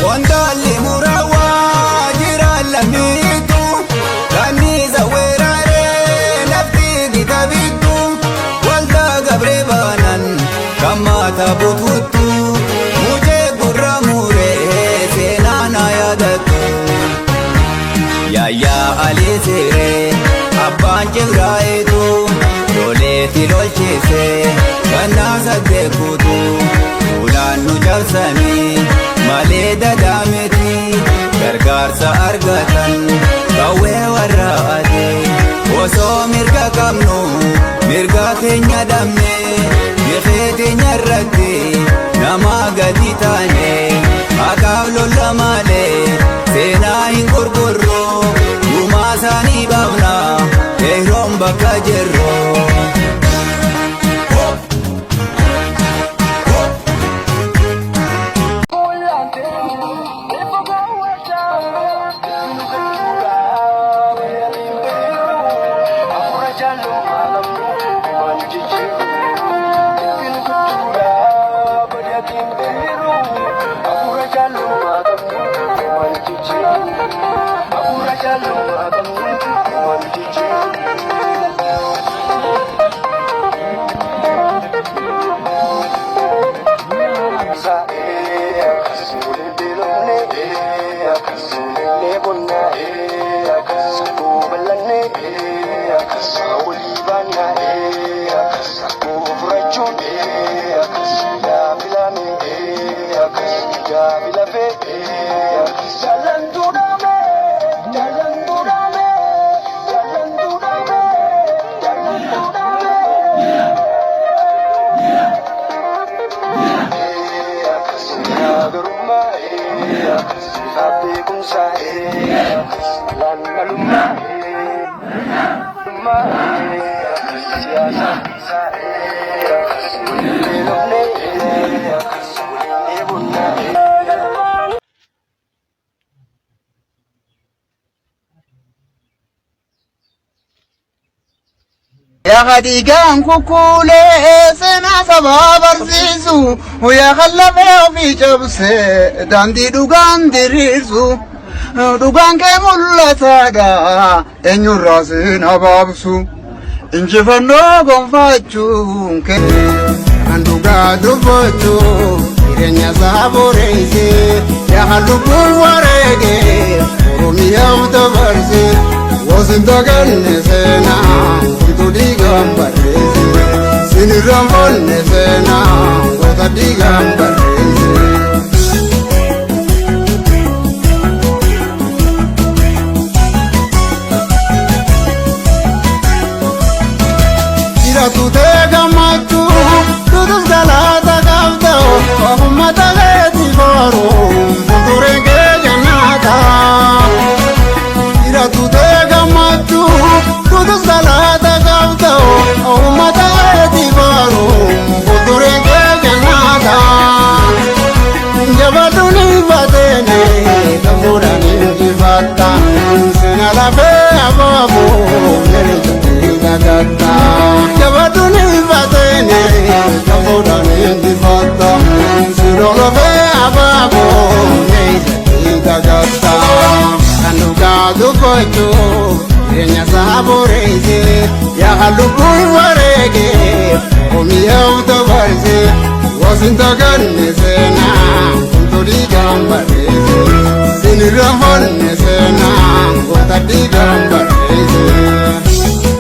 Qondaalli muraawaa jiraan lammiitu kanniisa weeraree lafti gita bittu waldaa gabree baanan kan maata bututtu mucee gurra muree seenaa na yaadattu. Yaayyaa Alii Seeree abbaan Cibraayitu loleetti lolchiisee gannaa saddeet guutuu ulaan nu cabsanii malee dadaamiti gargaarsa argatan qawwee warra adii osoo mirga qabnu mirga keenya dhabne bifee teenya irratti nama gadi taane haqaaf lolla malee seenaa hin gurgurru gumaa isaanii baafna qeerroon bakka jirru. Yaa dhiigaan kukkuulee seenaa sabaa barsiisu, yaa kan lafee ofii cabsee daandii dhugaan diriirsu, dhugaan kee mul'ataadha eenyurraa siin habaabsu, injifannoo gonfachuun kee. Kan dhugaa dubbatu jireenya isaa boreesse, yaa kan lubbuun wareege Oromiyaaf dabarse, wasin daganne seenaa homtuu dhiigaan barreesse, sinirraan fonne seenaa goota dhiigaan barreesse. Jiraatu ta'e gammachuu duudus galaata qabda uummata keetii boru fuuldureen kee jannaata. Jiraatu ta'e gammachuu duudus galaata qabda uummata keetii boru fuuldureen kee jannaata. Jabaatuun ifateene kafuudhaan injifatta sina lafee abaaboo leencatti gagatta. Jabaatuun ifateene kafuudhaan injifatta sina lafee abaaboo leencatti gagatta. Kan dhugaa dubbachuu jireenya isaa boreesse yaa lubbuun wareege Oromiyaaf dabarse wasin daganne seenaa homtuu dhiigaan barreesse sinirra fonne seenaa goota dhiigaan barreesse.